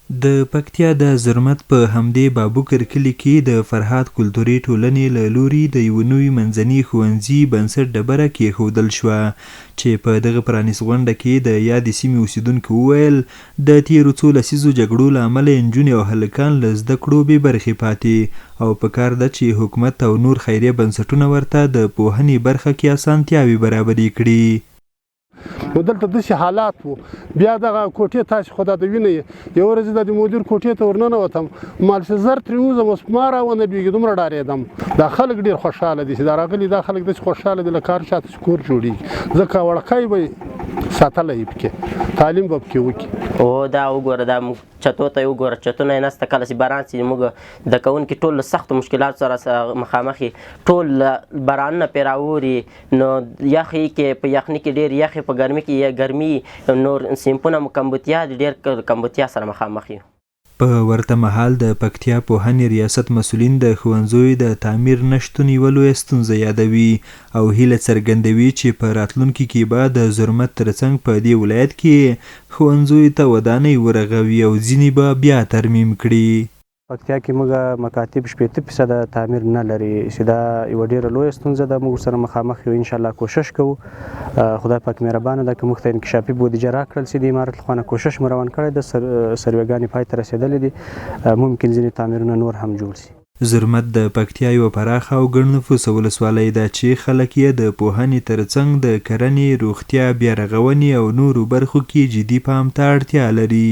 د پکتیا د زرمت په همدې بابوکر کلي کې د فرهاد کلتوري ټولنې له لوري د یوه نوي منځني ښوونځي بنسټ ډبره کېښودل شوه، چې په دغه پرانیستغونډه کې د یادې سیمې اوسېدونکو وویل، د تېرو څو لسیزو جګړو له امله یې نجونې او هلکان له زده کړو بې برخې پاتې او په کار ده چې حکومت او نور خیریه بنسټونه ورته د پوهنې برخه کې اسانتیاوې برابرې کړي. نو دلته داسې حالات وو. بیا دغه کوټې تاسې خو دا د وینئ، یوه ورځ د مدیر کوټې ته ورننوتم، مال چې زر ترې ووځم اوس ما راونه لوېږي، دومره ډارېدم. دا خلک ډېر خوشحاله دي چې دا راغلي، دا خلک داسې خوشحاله دي لکه هر چاته چې کور جوړېږي، ځکه وړکی به ساتلی پکې، تعلیم به پکې وکړي. او دا وګوره، دا موږ چتو ته وګوره، چتونه یې نشته. کله چې باران شي، موږ زده کوونکي ټول له سختو مشکلاتو سره مخامخ، ټول بارانونه پرې راوري. نو یخ کې، په یخني کې ډېر یخ، په ګرمي کې ګرمي، نور صنفونه مو کمبوتیا دي، ډېر کمبوتیا سره مخامخ یو. په ورته مهال د پکتیا پوهنې ریاست مسؤلین د ښوونځیو د تعمیر نه شتون یوه لویه ستونزه یادوي او هیله څرګندوي چې په راتلونکي کې به د زرمت ترڅنګ په دې ولایت کې ښوونځیو ته ودانۍ ورغوي او ځینې به بیا ترمیم کړي. پکتیا کې موږ مکاتب 60% تعمیر نه لري، چې دا یوه ډېره لویه ستونزه ده، موږ سره مخامخ یو. انشاءالله کوشش کوو، خدای پاک مهربانه ده، که موږ ته انکشافي بودیجه راکړل سي د امارت لخوا نه، کوشش مو روان کړی ده، سروېګانې پای ته رسېدلې دي، ممکن ځینې تعمیرونه نور هم جوړ سي. زرمت د پکتیا یوه پراخه او ګڼ نفوسه ولسوالۍ ده چې خلک یې د پوهنې ترڅنګ د کرنې، روغتیا، بیارغونې او نورو برخو کې جدي پام ته اړتیا لري.